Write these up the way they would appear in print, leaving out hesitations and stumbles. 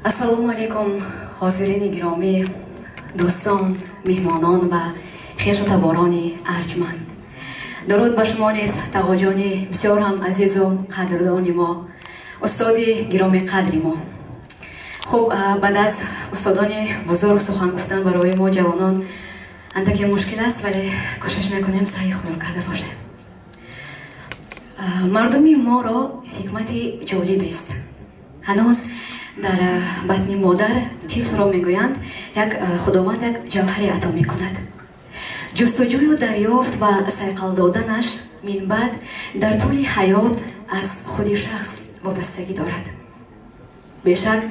Ассалому алайкум, ҳозирини гиромӣ, дӯстон, меҳмонон ва хешу таборони арҷманд. Дуруд ба шумо низ, Тағоҷони бисёр ҳам азизу қадрдони мо, устоди гиромиқадри мо. Хуб, баъд аз устодони бузург сухан гуфтан барои мо ҷавонон андаке мушкил аст, вале кӯшиш мекунем саъи худро карда бошем. Мардуми моро ҳикмати ҷолибест. Ҳанӯз дар батни модар тифлро, мегӯянд, як Худованд як ҷавҳаре ато мекунад. Ҷустуҷӯю дарёфт ва сайқал доданаш минбаъд дар тӯли ҳаёт аз худи шахс вобастагӣ дорад. Бешак,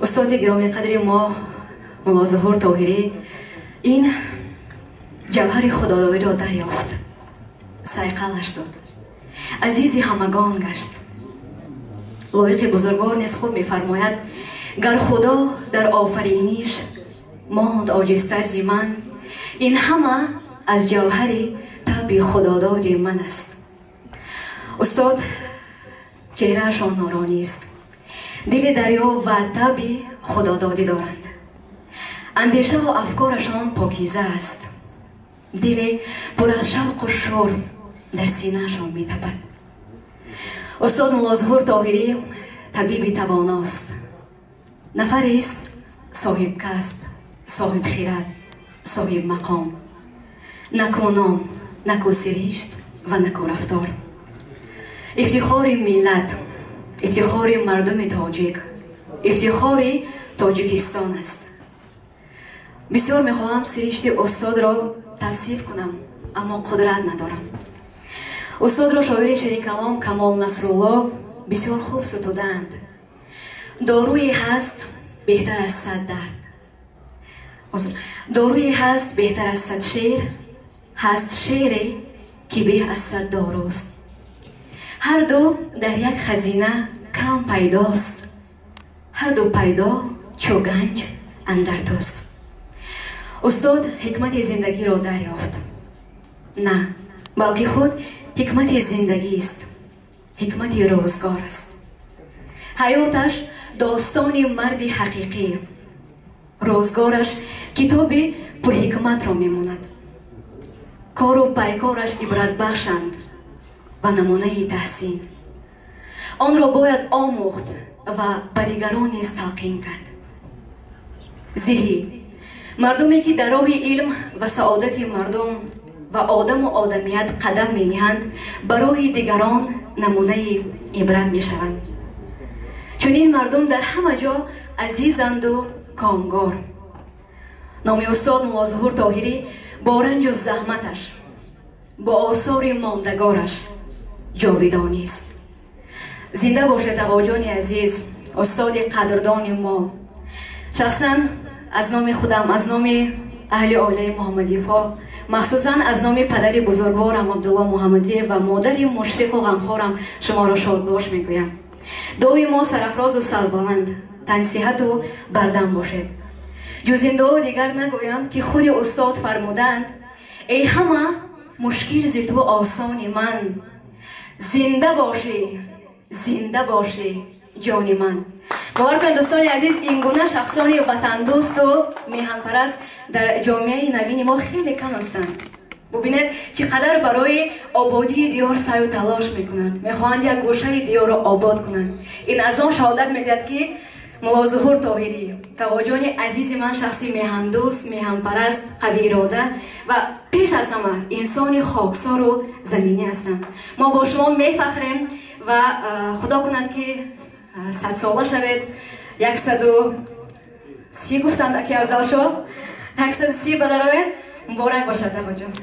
устоди гиромиқадри мо Муллозуҳур Тоҳирӣ ин ҷавҳари худододиро дарёфт, сайқалаш дод, азизи ҳамагон гашт. Лоиқи бузургвор низ худ мефармояд: «Гар Худо дар офариниш монд оҷизтар зи ман, ин ҳама аз ҷавҳари табъи худододи ман аст». Устод чеҳраашон нуронист, дили дарё ва табъи худододӣ доранд, андешаву афкорашон покиза аст, диле пур аз шавқу шӯр дар синаашон метапад. Устод Муллозуҳур Тоҳирӣ табиби тавоност, нафарест соҳибкасб, соҳибхирад, соҳибмақом, накӯном, накӯсиришт ва накӯрафтор, ифтихори миллат, ифтихори мардуми тоҷик, ифтихори Тоҷикистон аст. Бисёр мехоҳам сиришти устодро тавсиф кунам, аммо қудрат надорам. Устодро шоири ширинкалом Камол Насрулло бисёр хуб сутудаанд: «Доруе ҳаст беҳтар аз сад дард, доруе ҳаст беҳтар аз сад шеър, ҳаст шеъре ки беҳ аз сад доруст. Ҳар ду дар як хазина кам пайдост, ҳарду пайдо чу ганҷ андар туст». Устод ҳикмати зиндагиро дарёфт, на балки худ ҳикмати зиндагист, ҳикмати рӯзгор аст. Ҳаёташ достони марди ҳақиқӣ, рӯзгораш китоби пурҳикматро мемонад. Кору пайкораш ибратбахшанд ва намунаи таҳсин. Онро бояд омӯхт ва ба дигарон низ талқин кард. Зиҳӣ мардуме ки дар роҳи илм ва саодати мардум ва одаму одамият қадам мениҳанд, барои дигарон намунаи ибрат мешаванд. Чунин мардум дар ҳама ҷо азизанду комгор. Номи устод Муллозуҳур Тоҳирӣ бо ранҷу заҳматаш, бо осори мондагораш ҷовидонист. Зинда бошед, Тағоҷони азиз, устоди қадрдони мо. Шахсан аз номи худам, аз номи аҳли оилаи Муҳаммадиевҳо, махсусан аз номи падари бузургворам Абдулло Муҳаммадиев ва модари мушфиқу ғамхорам шуморо шодбош мегӯям. Доимо сарафрозу сарбаланд, тансиҳату бардам бошед. Ҷуз ин дуо дигар нагӯям, ки худи устод фармуданд: «Эй ҳама мушкил зи ту осони ман, зинда бошӣ, зинда бошӣ, ҷони ман». Бовар кунед, дӯстони азиз, ин гуна шахсони ватандӯсту меҳанпараст дар ҷомеаи навини мо хеле кам ҳастанд. Бубинед, чӣ қадар барои ободии диёр саъю талош мекунанд, мехоҳанд як гӯшаи диёрро обод кунанд. Ин аз он шаҳодат медиҳад, ки Муллозуҳур Тоҳирӣ, Тағоҷони азизи ман, шахси меҳандӯст, меҳанпараст, қавиирода ва пеш аз ҳама инсони хоксору заминӣ ҳастанд. Мо бо шумо мефахрем ва Худо кунад, ки 100-сола шавед. 130 гуфтанд, аки Афзалшоҳ, 130 ба дароед. Муборак бошад, Тағоҷон.